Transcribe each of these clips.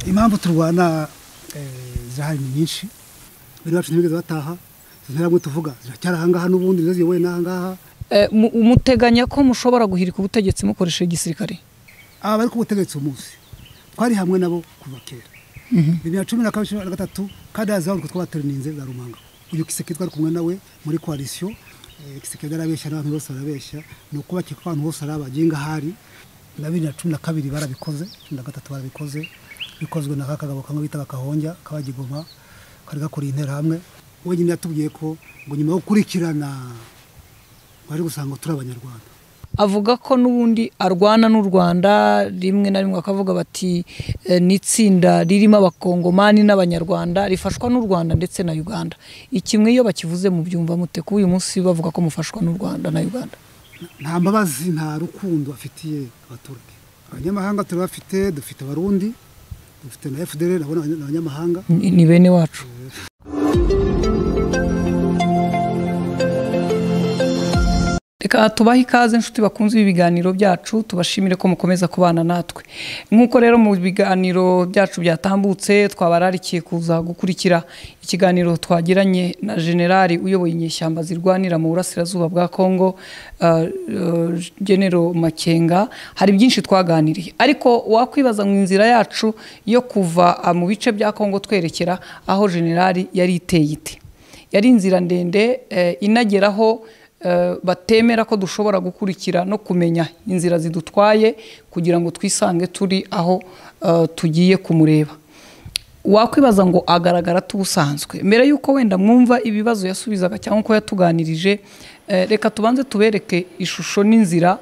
Impamvu turwana zirahari ni nyinshi. Bari bacu ntibigeze bataha, interahamwe tuvuga ziracyari ahangaha n'ubundi nizo ziyoboye n'ahangaha. Muteganya ko mushobora guhirika ubutegetsi mukoresheje igisirikare? Aba bari ku butegetsi umunsi twari hamwe nabo kuva kera 2012 na 13 kadazi aho twabaterininze za Rumanga. Uyu Kisekedi twari kumwe nawe muri coalition. Kisekedi arabeshya n'abantu bose barabeshya, ni uko bakeka abantu bose ari abaginga. Hari na 2012 barabikoze, 13 barabikoze, bikozwe na kakagabo kamwe bitaga Kahonja kabagigoma kari gakora interahamwe. Wenyine yatubwiye ko ngo nyuma yo gukurikirana bari gusanga turi abanyarwanda. Avuga ko n'ubundi arwana n'u Rwanda, rimwe na rimwe akavuga bati n'itsinda ririmo abakongomani n'abanyarwanda rifashwa n'u Rwanda ndetse na Uganda. Ikimwe iyo bakivuze mu byumva mute ko uyu munsi bavuga ko mufashwa n'u Rwanda na Uganda? Nta mbabazi, nta rukundo afitiye abaturage. Abanyamahanga turabafite, dufite abarundi, dufite na FDL, nabo n'abanyamahanga ni bene wacu. Reka tubahe ikaze inshuti bakunze ibi biganiro byacu, tubashimire ko mukomeza kubana natwe. Nk'uko rero mu biganiro byacu byatambutse twabararikiye kuza gukurikira ikiganiro twagiranye na generali uyoboye inyeshyamba zirwanira mu burasirazuba bwa Kongo, General Makenga. Hari byinshi twaganiriye, ariko wakwibaza mu inzira yacu yo kuva mu bice bya Kongo twerekera aho generali yari iteye ite. Yari inzira ndende inageraho batemera ko dushobora gukurikira no kumenya inzira zidutwaye kugira ngo twisange turi aho tugiye kumureba. Wakwibaza ngo agaragara tubusanzwe. Mbere yuko wenda mwumva ibibazo yasubizaga cyangwa ko yatuganirije, reka tubanze tubereke ishusho n'inzira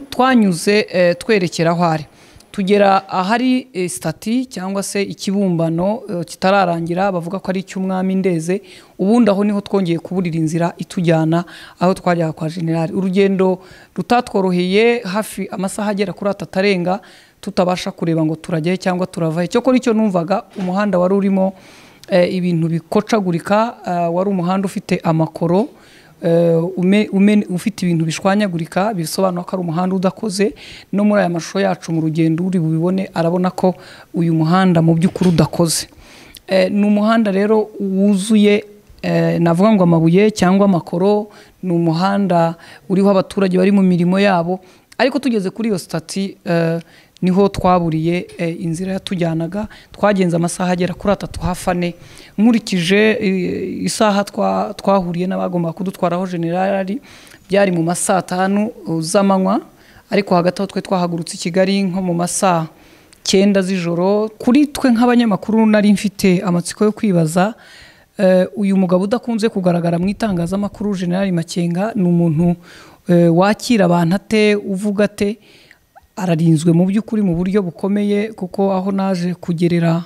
twanyuze twerekera aho ari. Tugera ahari stati cyangwa se ikibumbano kitararangira bavuga ko ari icy'umwami Ndeze. Ubundi aho niho twongeye kuburira inzira itujyana aho twajyaga kwa generali. Urugendo rutatworoheye, hafi amasaha agera kuri 3 arenga tutabasha kureba ngo turajyahe cyangwa turavahe. Cyokora icyo numvaga umuhanda wari urimo ibintu bikocagurika, wari umuhanda ufite amakoro, ufite ibintu bishwanyagurika, bisobanura ko ari umuhanda udakoze. No muri aya mashusho yacu mu rugendo uri bubibone arabona ko uyu muhanda mu by'ukuri udakoze. Ni umuhanda rero wuzuye navuga ngo amabuye cyangwa amakoro, ni umuhanda uriho abaturage bari mu mirimo yabo. Ariko tugeze kuri iyo stati niho twaburiye inzira yatujyanaga. Twagenze amasaha agera kuri 3 hafi 4. Nkurikije isaha twahuriye n'abagomba kudutwaraho generali, byari mu masaha 5 z'amanywa, ariko hagati aho twe twahagurutse i Kigali nko mu masaha 9 z'ijoro. Kuri twe nk'abanyamakuru nari mfite amatsiko yo kwibaza uyu mugabo udakunze kugaragara mu itangazamakuru General Makenga ni umuntu wakira abantu ate, uvuga ate, ararinzwe mu by'ukuri mu buryo bukomeye, kuko aho naje kugerera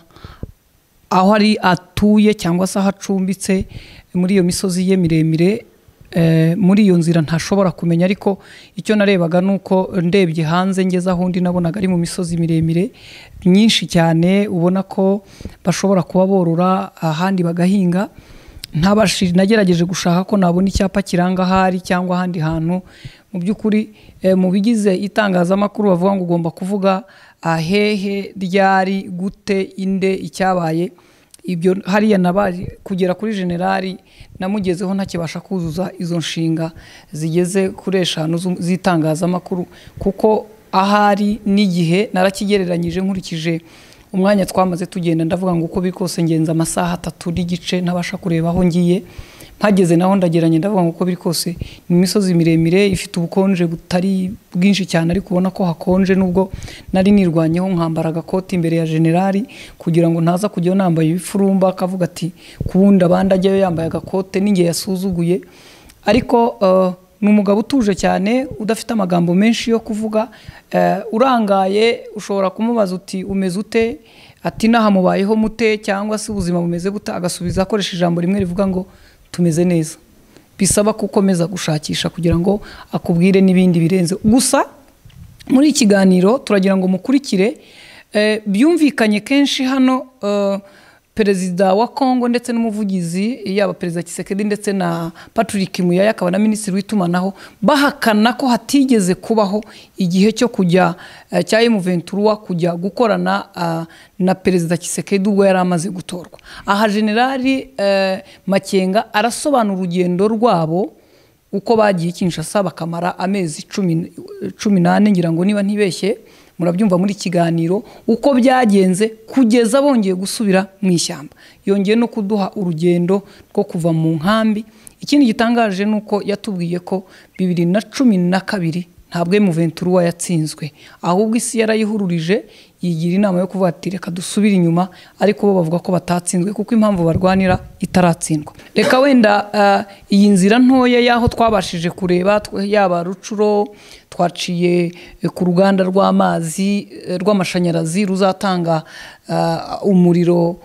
aho ari atuye cyangwa se aho acumbitse muri iyo misozi ye miremire, muri iyo nzira ntashobora kumenya. Ariko icyo narebaga nuko ndebye hanze ngeze aho ndi nabonaga ari mu misozi miremire myinshi cyane, ubona ko bashobora kuba borora ahandi bagahinga. Ntabashi nagerageje gushaka ko nabona icyapa kiranga ahari cyangwa ahandi hantu. Mu by'ukuri mu bigize itangazamakuru bavuga ngo ugomba kuvuga ahehe, ryari, gute, inde, icyabaye. Ibyo hariya nabaje kugera kuri generali namugezeho ntakibasha kuzuza izo nshinga zigeze kuri 5 z'itangazamakuru, kuko ahari n'igihe narakigereranyije nkurikije umwanya twamaze tugenda. Ndavuga ngo uko biri kose ngenza amasaha 3.5 ntabasha kureba aho ngiye. Mpageze naho ndageranye ndavuga ngo uko biri kose ni imisozi miremire ifite ubukonje butari bwinshi cyane, ariko ubona ko hakonje, nubwo nari nirwanyeho nkambara agakoti imbere ya generali kugira ngo ntaza kujyayo nambaye ibifurumba akavuga ati kubundi abandi ajyayo yambaye agakote ninjye yasuzuguye. Ariko ni umugabo utuje cyane, udafite amagambo menshi yo kuvuga, urangaye. Ushobora kumubaza uti umeze ute, ati naha mubayeho mute, cyangwa se ubuzima bumeze gute, agasubiza akoresha ijambo rimwe rivuga ngo tumeze neza. Bisaba gukomeza gushakisha kugira ngo akubwire n'ibindi birenze. Gusa muri ikiganiro turagira ngo mukurikire, byumvikanye kenshi hano Perezida wa Kongo ndetse n'umuvugizi, yaba Perezida Tshisekedi ndetse na Patrick Muyaya akaba na Minisitiri w'itumanaho, bahakana ko hatigeze kubaho igihe cyo kujya cya M23 kujya gukorana na Perezida Tshisekedi ubwo yari amaze gutorwa. Aha Generali Makenga arasobanura urugendo rwabo uko bagiye Kinshasa bakamara amezi 14, ngira ngo niba ntibeshye murabyumva muri kiganiro uko byagenze kugeza bongeye gusubira mu ishyamba. Yongeye no kuduha urugendo rwo kuva mu nkambi. Ikindi gitangaje nuko yatubwiye ko 2012 ntabwo M23 yatsinzwe, ahubwo isi yarayihururije yigira inama yo kuvuga ati reka dusubire inyuma, ariko bo bavuga ko batatsinzwe kuko impamvu barwanira itaratsindwa. Reka wenda iyi nzira ntoya yaho twabashije kureba, yaba Rucuro twaciye ku ruganda rw'amazi rw'amashanyarazi ruzatanga umuriro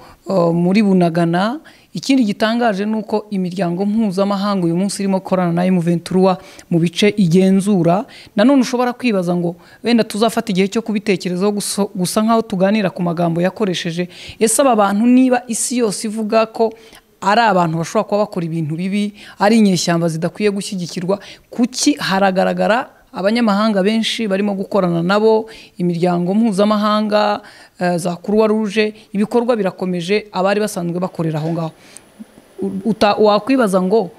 muri Bunagana. Ikindi gitangaje nuko imiryango mpuzamahanga uyu munsi irimo gukorana na M23 mu bice igenzura. Nanone ushobora kwibaza ngo wenda tuzafata igihe cyo kubitekerezaho gusa nkaho tuganira ku magambo yakoresheje. Ese aba bantu niba isi yose ivuga ko ari abantu bashobora kuba bakora ibintu bibi, ari inyeshyamba zidakwiye gushyigikirwa, kuki haragaragara abanyamahanga benshi barimo gukorana nabo, imiryango mpuzamahanga za Croix Rouge, ibikorwa birakomeje abari basanzwe bakorera aho ngaho. Wakwibaza ngo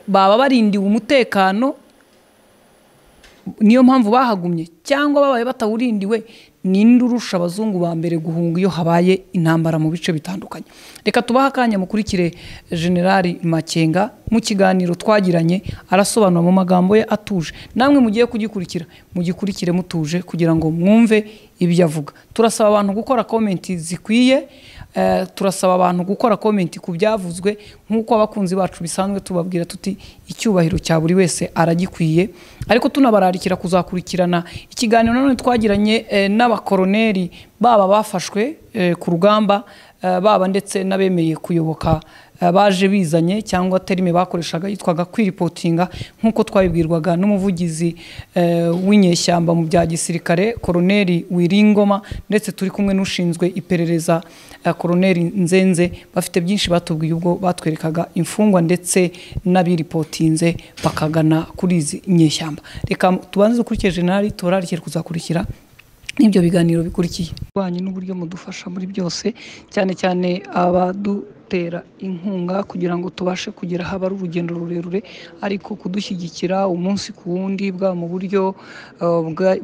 baba barindiwe umutekano niyo mpamvu bahagumye, cyangwa babaye batawurindiwe? Ninde urusha abazungu ba mbere guhunga iyo habaye intambara mu bice bitandukanye? Reka tubahe akanya mukurikire Generali Makenga mu kiganiro twagiranye, arasobanura mu magambo ye atuje. Namwe mugiye kugikurikira mugikurikire mutuje kugira ngo mwumve ibyo avuga. Turasaba abantu gukora comment zikwiye, turasaba abantu gukora comment ku byavuzwe nk'uko abakunzi bacu bisanzwe tubabwira tuti icyubahiro cya buri wese aragikwiye, ariko tunabararikira kuzakurikirana ikiganiro nanone twagiranye n'abakoroneri baba bafashwe ku rugamba, baba ndetse n'abemeye kuyoboka baje bizanye, cyangwa terime bakoreshaga yitwaga kwiripotinga, nk'uko twabibwirwaga n'umuvugizi w'inyeshyamba mu bya gisirikare Koroneri Wiringoma, ndetse turi kumwe n'ushinzwe iperereza Koroneri Nzenze. Bafite byinshi batubwiye ubwo batwerekaga imfungwa ndetse n'abiripotinze bakagana kuri izi nyeshyamba. Reka tubanze dukurikire Generali, tubararikire kuzakurikira n'ibyo biganiro bikurikiye. Rwanyu n'uburyo mudufasha muri byose, cyane cyane abadutera inkunga kugira ngo tubashe kugera haba ari urugendo rurerure, ariko kudushyigikira umunsi ku wundi bwa mu buryo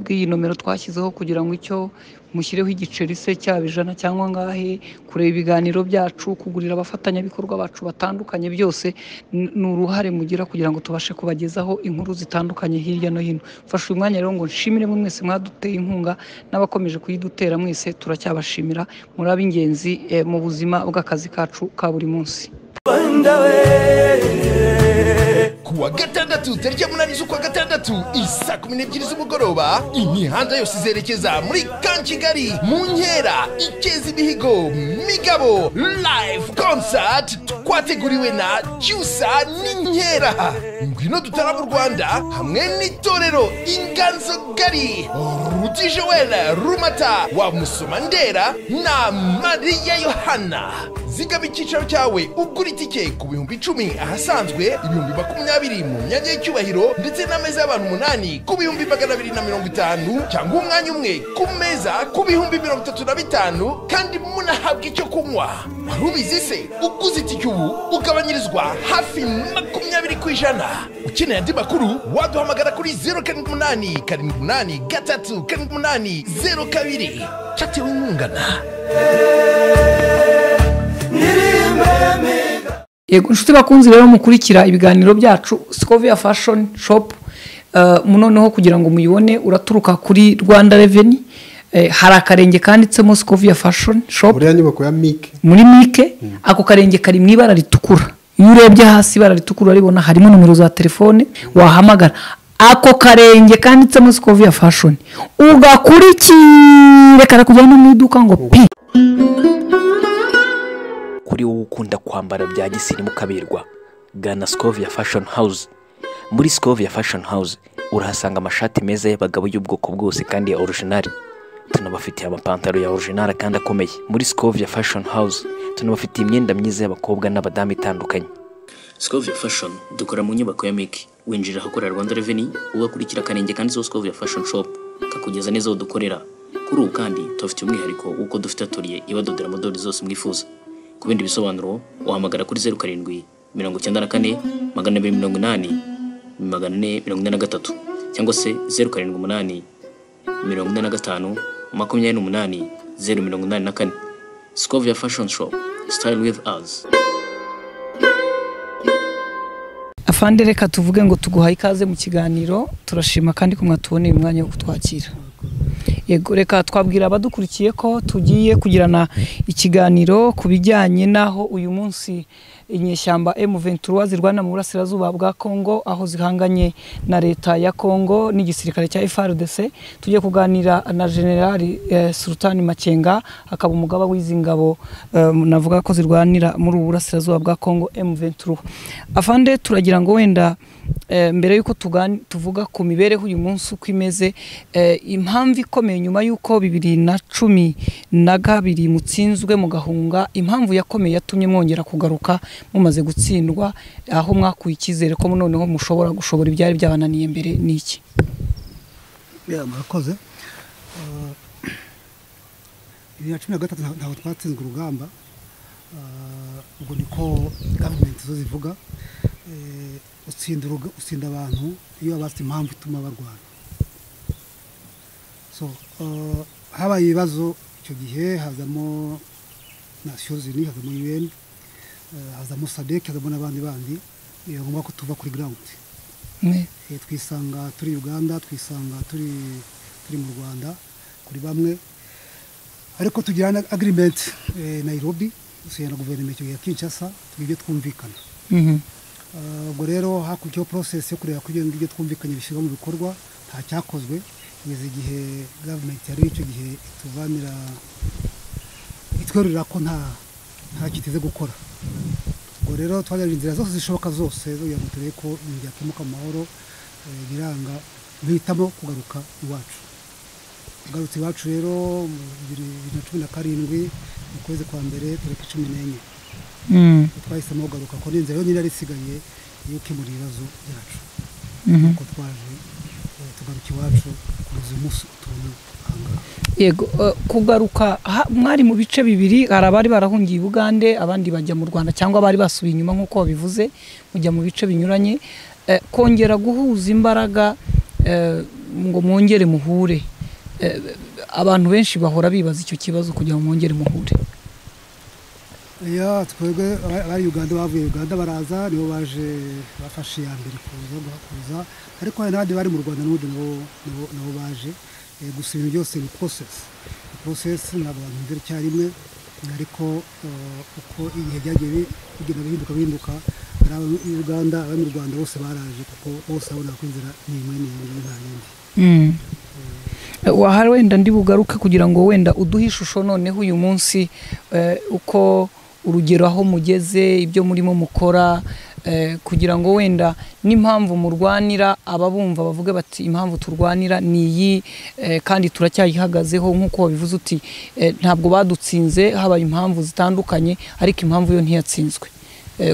bw'iyi nomero twashyizeho kugira ngo icyo mushyireho igiceri se cyaba 100 cyangwa ngahe, kureba ibiganiro byacu, kugurira abafatanyabikorwa bacu batandukanye, byose ni uruhare mugira kugira ngo tubashe kubagezaho inkuru zitandukanye hirya no hino. Mfashe uyu mwanya rero ngo nshimire mwese mwaduteye inkunga n'abakomeje kuyidutera mwese, turacyabashimira, muri ab'ingenzi mu buzima bw'akazi kacu ka buri munsi. Kuwa gatandatu tariki ya 8 z'ukwa gatandatu isaa 12 z'umugoroba, imihanda yose izerekeza muri Kigali mu nkera Ikeza Imihigo Migabo live concert twateguriwe na Cyusa n'inkera. Ngwino dutarama u Rwanda hamwe n'itorero Inganzo Gari, Ruti Joel Rumata wa Musomandera na Maria Yohana. Zigama icyicaro cyawe ugura itike ku 10,000 ahasanzwe, 20,000 mu myanya y'icyubahiro, ndetse n'ameza y'abantu 8 ku 250,000, cyangwa umwanya umwe ku meza ku 35,000, kandi munahabwa icyo kunywa. Wari ubizi se? Uguze itike ubu ugabanyirizwa hafi 20%. Ukeneye andi makuru waduhamagara kuri 078 78 3 78 02. Cyatewe inkunga na Yego inshuti bakunzi rero mukurikira ibiganiro byacu Scovia Fashion Shop, noneho kugira ngo muyibone uraturuka kuri Rwanda Revenue, hari akarenge kanditsemo Scovia Fashion Shop muri nyubako ya Mike, muri Mike. Ako karenge kari mu ibara ritukura, iyo urebye hasi ibara ritukura uraribona, harimo nomero za telefone wahamagara. Ako karenge kanditsemo Scovia Fashion ugakurikire karakujyana mu iduka ngo pi. Kuri wowe ukunda kwambara bya gisirimu kaberwa, gana Scovia Fashion House. Muri Scovia Fashion House urahasanga amashati meza y'abagabo y'ubwoko bwose kandi ya original. Tunabafitiye amapantaro ya original kandi akomeye. Muri Scovia Fashion House tunabafitiye imyenda myiza y'abakobwa n'abadamu itandukanye. Scovia Fashion dukora mu nyubako ya Miki, winjira ahakorera Rwanda Revenue ugakurikira akarenge kanditseho Scovia Fashion Shop kakugeza neza aho dukorera. Kuri ubu kandi tubafitiye umwihariko w'uko dufite atelier ibadodera modeli zose mwifuza. Ku bindi bisobanuro wahamagara kuri 07 94 280 443 cyangwa se 078 45 28 084. Scovia Fashion Shop, style with us. Afande, reka tuvuge ngo tuguhaye ikaze mu kiganiro, turashima kandi ko mwatuboneye umwanya wo kutwakira. Yego, reka twabwira abadukurikiye ko tugiye kugirana ikiganiro ku bijyanye n'aho uyu munsi inyeshyamba M23 zirwana mu burasirazuba bwa Kongo, aho zihanganye na leta ya Kongo n'igisirikare cya FARDC. Tugiye kuganira na General Sultan Makenga, akaba umugaba w'izi ngabo navuga ko zirwanira muri ubu burasirazuba bwa Kongo M23. Afande, turagira ngo wenda mbere yuko tuvuga ku mibereho uyu munsi uko imeze, impamvu ikomeye nyuma yuko 2012 mutsinzwe mugahunga, impamvu yakomeye yatumye mwongera kugaruka mumaze gutsindwa, aho mwakuye icyizere ko noneho mushobora gushobora ibyari byabananiye mbere niki? Ya, murakoze. 2013 ntabwo twatsinzwe urugamba, ubwo niko government zo zivuga. Utsinda abantu iyo abafite impamvu ituma barwana. So habaye ibibazo icyo gihe, hazamo Nations Unies, hazamo UN, hazamo SADC, hazamo n'abandi bandi, ngombwa ko tuva kuri ground. Twisanga turi Uganda, twisanga turi mu Rwanda kuri bamwe, ariko tugirana agreement Nairobi, dusinya na guverinoma icyo gihe ya Kinshasa, tubibye twumvikana. Ubwo rero hakurikiyeho process yo kureba ko ibyo twumvikanye bishyirwa mu bikorwa, nta cyakozwe kugeza igihe government yari icyo gihe ituvanira itwerurira ko nta kiteze gukora. Ubwo rero twagerageje inzira zose zishoboka zose zo kugira ngo turebe ko ibintu byakemuka mu mahoro, biranga, duhitamo kugaruka iwacu. Tugarutse iwacu rero mu 2017 mu kwezi kwa mbere tariki 14. Twahisemo kugaruka ko n'inzira yonyine yari isigaye yo gukemura ibibazo byacu. Nuko twaje tugaruka iwacu kugeza uyu munsi tubona ahangaha. Yego, kugaruka mwari mu bice bibiri, hari abari barahungiye i Bugande, abandi bajya mu Rwanda cyangwa bari basubiye inyuma nk'uko babivuze, mujya mu bice binyuranye. Kongera guhuza imbaraga ngo mwongere muhure, abantu benshi bahora bibaza icyo kibazo kugira ngo mwongere muhure. Ya, twebwe abari Uganda bavuye Uganda baraza, nibo baje bafashe ya mbere kuza, ariko hari n'abandi bari mu Rwanda n'ubundi nabo baje. Gusa ibintu byose ni process. Process ntabwo abantu bumvira icyarimwe, ariko uko ibihe byagiye bigenda bihinduka, ari abo Uganda, abari mu Rwanda bose baraje, kuko bose babona ko inzira ni imwe n'iyindi nta yindi. Wahari wenda ndi bugaruke kugira ngo wenda uduhe ishusho noneho uyu munsi uko urugero aho mugeze, ibyo murimo mukora, kugira ngo wenda n'impamvu murwanira ababumva bavuge bati impamvu turwanira ni iyi, kandi turacyayihagazeho nk'uko wabivuze uti ntabwo badutsinze, habaye impamvu zitandukanye, ariko impamvu yo ntiyatsinzwe.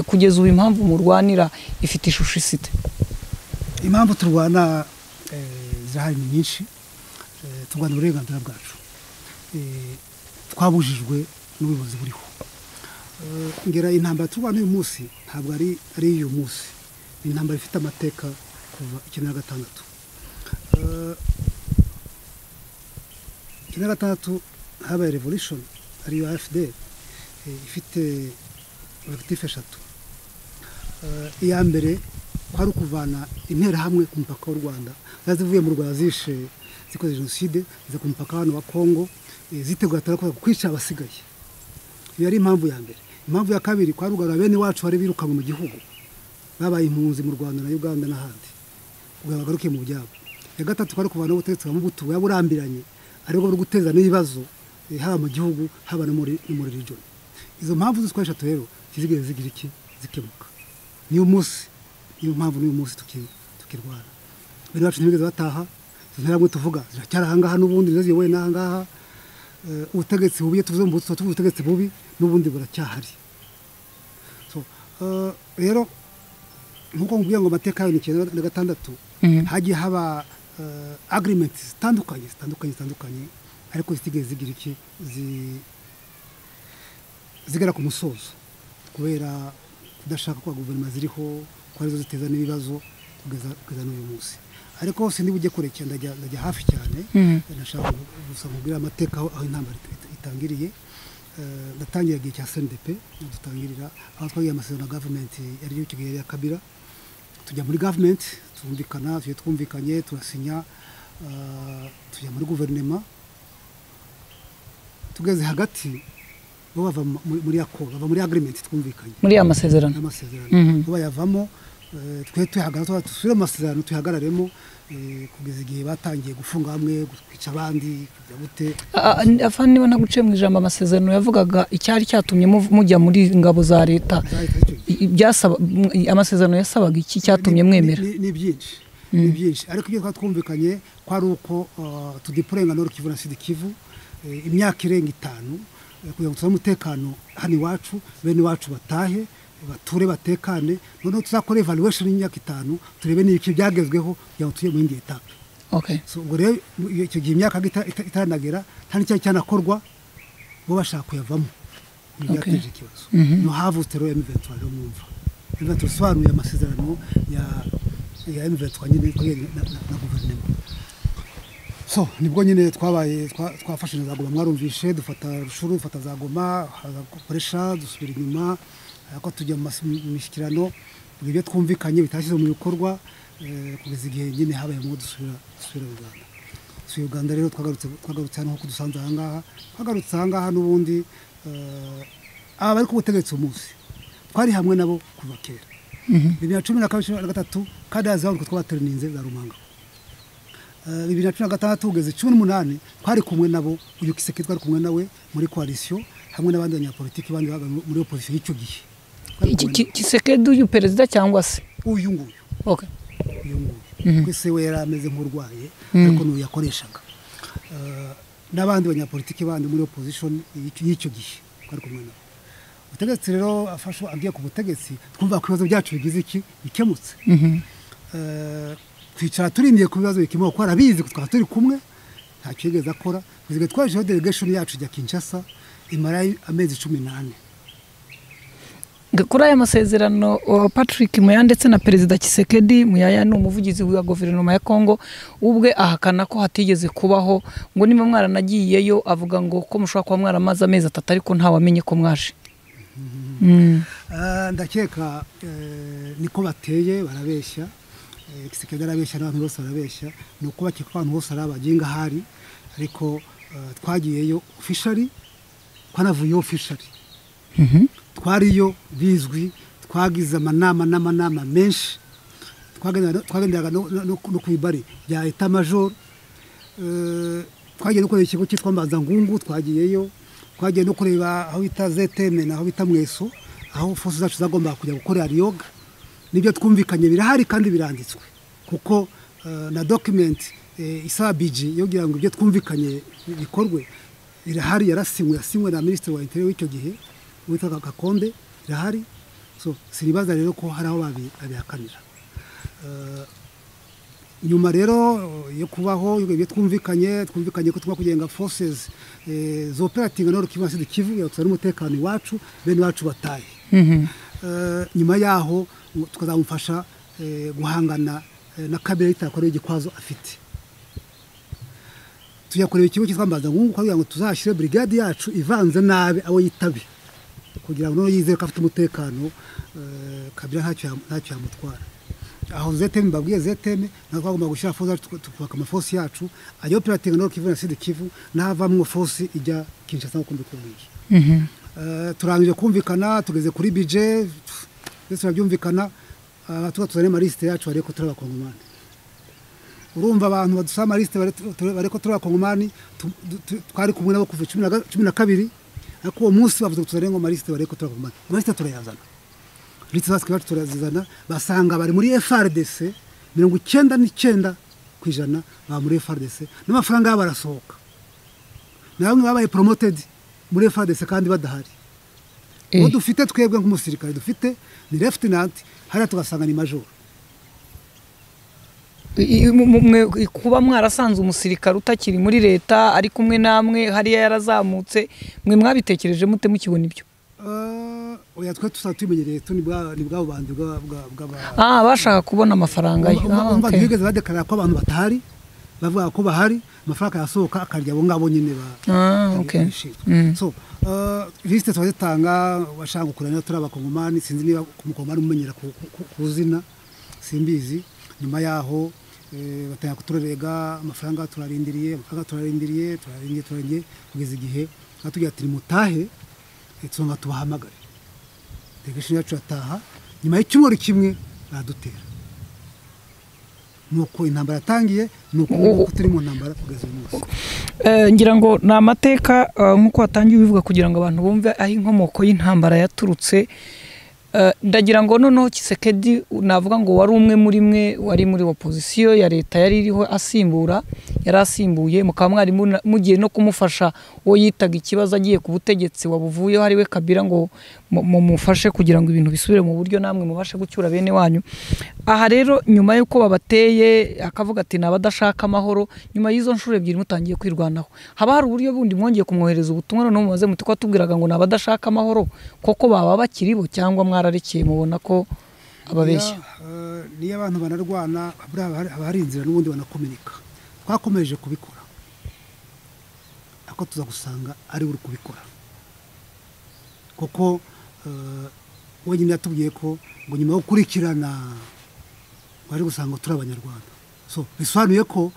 Kugeza ubu impamvu murwanira ifite ishusho isite? Impamvu turwana zirahari ni nyinshi. Turwana uburenganzira bwacu, twabujijwe n'ubuyobozi buriho. Ngera intambara turwana uyu munsi ntabwo ari uyu munsi, ni intambara ifite amateka kuva 1996. 1996 habaye revolution ariyo AFD, ifite objectif eshatu. Iya mbere kwari ukuvana interahamwe ku mupaka w'u Rwanda, zivuye mu Rwanda zishe zikoze jenoside, ziza ku mupaka hano wa Kongo, zitegura kwica abasigaye. Iyo ari impamvu ya mbere. Impamvu ya kabiri kwari ugarura bene wacu bari birukanwe mu gihugu, babaye impunzi mu Rwanda na Uganda n'ahandi, kugira bagaruke mu byabo. Ya gatatu kwari kuvana ubutegetsi bwa Mobutu yaburambiranye, ariko buri guteza n'ibibazo haba mu gihugu haba no muri region. Izo mpamvu zose eshatu rero zizigeze zigira iki zikemuka. Niyo munsi, niyo mpamvu n'uyu munsi tukirwana. Bene wacu ntibigeze bataha, Izo nterahamwe tuvuga ziracyari ahangaha n'ubundi nizo ziyoboye n'ahangaha. Ubutegetsi bubi, iyo tuvuze mu Buhutu tuba tuvuze ubutegetsi bubi, n'ubundi buracyahari. So, rero nkuko nkubwiye ngo amateka yayo ni 96, hagiye haba agreement zitandukanye zitandukanye zitandukanye, ariko zitigeze zigira iki, zigera ku musozo kubera kudashaka kwa guverinoma ziriho, ko arizo ziteza n'ibibazo kugeza n'uyu munsi. Ariko sindi bujye kure cyane, ndajya hafi cyane. Ndashaka gusa nkubwire amateka aho intambara itangiriye. Ndatangira igihe cya CNDP, dutangirira aho twagiye amasezerano na government yari icyo gihe ya Kabila, tujya muri government twumvikana, tujya twumvikanye turasinya, tujya muri guverinoma. Tugeze hagati bo bava muri accord, bava muri agreement twumvikanye, muri ya masezerano, n'amasezerano bo bayavamo. Twe tuhagarara, dusubire mu masezerano tuyahagararemo, kugeza igihe batangiye gufunga bamwe, kwica abandi, kujya gute. Afande, niba ntaguciye mu ijambo, amasezerano yavugaga icyari cyatumye mujya muri ingabo za leta, Za leta icyo gihe. Byasaba amasezerano yasabaga iki cyatumye mwemera? Ni byinshi, ni byinshi, ariko ibyo twari twumvikanye ko ari uko tudeployinga Nord Kivu na Sud Kivu imyaka irenga 5, kugira ngo tuzane umutekano hano iwacu, bene iwacu batahe, bature batekane, noneho tuzakora evaluation y'imyaka 5, turebe n'ibiki byagezweho kugira ngo tujye mu yindi etape. So ubwo rero icyo gihe imyaka itaranagera, nta n'icyari cyanakorwa, bo bashaka kuyavamo. Ni byateje ikibazo. No havutse rero M23. Rero mwumva M23 isobanuye amasezerano ya M23 nyine twagiranye na guverinoma. So nibwo nyine twabaye twafashe na za Goma, mwarumvishe, dufata Rutshuru, dufata za Goma, haza gukoresha, dusubira inyuma, ariko tujya mu mishyikirano, ibyo twumvikanye bitashyizwe mu bikorwa, kugeza igihe nyine habayemo dusubira Uganda. Dusubira Uganda rero, twagarutse hano nk'uko dusanze ahangaha, twagarutse ahangaha n'ubundi, aba bari ku butegetsi umunsi twari hamwe nabo kuva kera, 2012, 13, kandi hazaho twabatereninze za Rumanga. 2016 kugeza 18 twari kumwe nabo. Uyu Tshisekedi twari kumwe nawe muri coalition, hamwe n'abandi banyapolitiki bandi babaga muri opposition y'icyo gihe. Twari kumwe nabo. Tshisekedi uyu perezida cyangwa se Uyu nguyu. Uyu nguyu, kuko se we yari ameze nk'urwaye, ariko n'uyu yakoreshaga. N'abandi banyapolitiki bandi muri opposition y'icyo gihe twari kumwe nabo. Ubutegetsi rero afashe, agiye ku butegetsi, twumva ko ibibazo byacu bigize iki, bikemutse. Twicara turindiye ku bibazo bikemuka, kuko arabizi ko twaba turi kumwe, ntacyo yigeze akora kugeza igihe twajeho delegation yacu ijya Kinshasa, imara amezi 14. Kuri aya masezerano, Patrick Muyaya ndetse na Perezida Tshisekedi, Muyaya ni umuvugizi wa guverinoma ya Congo, ubwe ahakana ko hatigeze kubaho, ngo niba mwaranagiyeyo, avuga ngo ko mushobora kuba mwaramaze amezi 3 ariko ntawamenye ko mwaje. Ndakeka niko bateye, barabeshya. Tshisekedi arabeshya n'abantu bose barabeshya, ni uko bakeka ko abantu bose ari abaginga ahari, ariko twagiyeyo officially, twanavuyeyo officially. Twariyo bizwi, twagize amanama n'amanama menshi, twagenderaga no ku ibari bya état major. Twagiye no kureba ikigo cyitwa Mbanza Ngungu, twagiyeyo, twagiye no kureba aho bita ZTM naho bita Mweso, aho force zacu zagombaga kujya gukorera yoga. Nibyo twumvikanye birahari kandi biranditswe, kuko na document isaba BG yo kugira ngo ibyo twumvikanye bikorwe irahari, yarasinywe, yasinywe na ministre wa intérieur w'icyo gihe witwa Gakombe, irahari. So sinibaza rero ko hari aho babihakanira. Nyuma rero yo kubaho ibyo twumvikanye ko tugomba kugenga forces zoperating Nord Kivu na Sud Kivu, yatuzana umutekano iwacu, bene wacu batahe. Nyuma yaho tukazamufasha guhangana na Kabila itakora igikwazo afite. Tujya kureba ikigo cyitwa Mbanza Ngungu kugira ngo tuzashyire brigade yacu ivanze nabi abo yitabe, kugira ngo noneho yizere ko afite umutekano, Kabila ntacyo yamutwara. Aho ZTM mbabwiye, ZTM natwe twagomba gushyira force zacu, tukubaka amaforce yacu ajya operating Nord Kivu na Sud Kivu, n'ahavamwo force ijya Kinshasa nk'uko mbikubwiye. Turangije kumvikana, tugeze kuri budget, byose turabyumvikana, tuba tuzane amaliste yacu ariko turi abakongomani. Urumva abantu badusaba amaliste bariko turi abakongomani, twari kumwe nabo kuva 12, ariko uwo munsi bavuze ngo tuzane ngo amaliste bariko turi abakongomani. Amaliste turayazana, liste zacu iwacu turazizana, basanga bari muri FARDC 99%. ku ijana baba muri FARDC, n'amafaranga yabo arasohoka, na bamwe babaye promoted muri FARDC kandi badahari. Uwo dufite twebwe nk'umusirikare dufite ni lieutenant, hariya tugasanga ni major. Kuba mwarasanze umusirikare utakiri muri leta ari kumwe namwe hariya, yarazamutse, mwe mwabitekereje mute mukibona ibyo? Oya, twe tusa tubimenyereye tu, ni bwa bubandi bwa Ah, bashaka kubona amafaranga ye. Ah, Umva, okay. ntibigeze badekarara ko abantu batahari, bavuga ko bahari, amafaranga yasohoka akarya abo ngabo nyine ba Ah, okay. bishinzwe. So liste turazitanga, bashaka gukurana turi abakongomani, sinzi niba umukongomani umumenyera ku zina, simbizi. Nyuma yaho batangira kuturerega amafaranga, turarindiriye amafaranga, turarindiriye, turarindiriye, turarindiriye, kugeza igihe batubwira ati nimutahe, tuzongera tubahamagare. Delegation yacu yataha, nyuma y'icyumweru kimwe baradutera. Nuko intambara yatangiye, nuko ubu turi mu ntambara kugeza uyu munsi. Ngira ngo ni amateka, nk'uko watangiye ubivuga, kugira ngo abantu bumve aho inkomoko y'intambara yaturutse. Ndagira ngo noneho Tshisekedi, navuga ngo wari umwe muri mwe wari muri opozisiyo ya leta yari iriho, asimbura, yari asimbuye, mukaba mwari mugiye no kumufasha uwo yitaga ikibazo agiye ku butegetsi wabuvuyeho, ari we Kabila, ngo mumufashe kugira ngo ibintu bisubire mu buryo, namwe mubashe gucyura bene wanyu. Aha rero, nyuma y'uko babateye akavuga ati ni abadashaka amahoro, nyuma y'izo nshuro ebyiri mutangiye kwirwanaho, haba hari uburyo bundi mwongeye kumwohereza ubutumwa noneho mumaze muti ko watubwiraga ngo ni abadashaka amahoro, koko baba bakiri bo cyangwa mwararekeye mubona ko ababeshya? Niyo abantu banarwana, buriya haba hari inzira n'ubundi banakominika. Twakomeje kubikora, ariko tuza gusanga ari we uri kubikora, kuko wenyine yatubwiye ko ngo nyuma yo gukurikirana bari gusanga turi abanyarwanda. So bisobanuye ko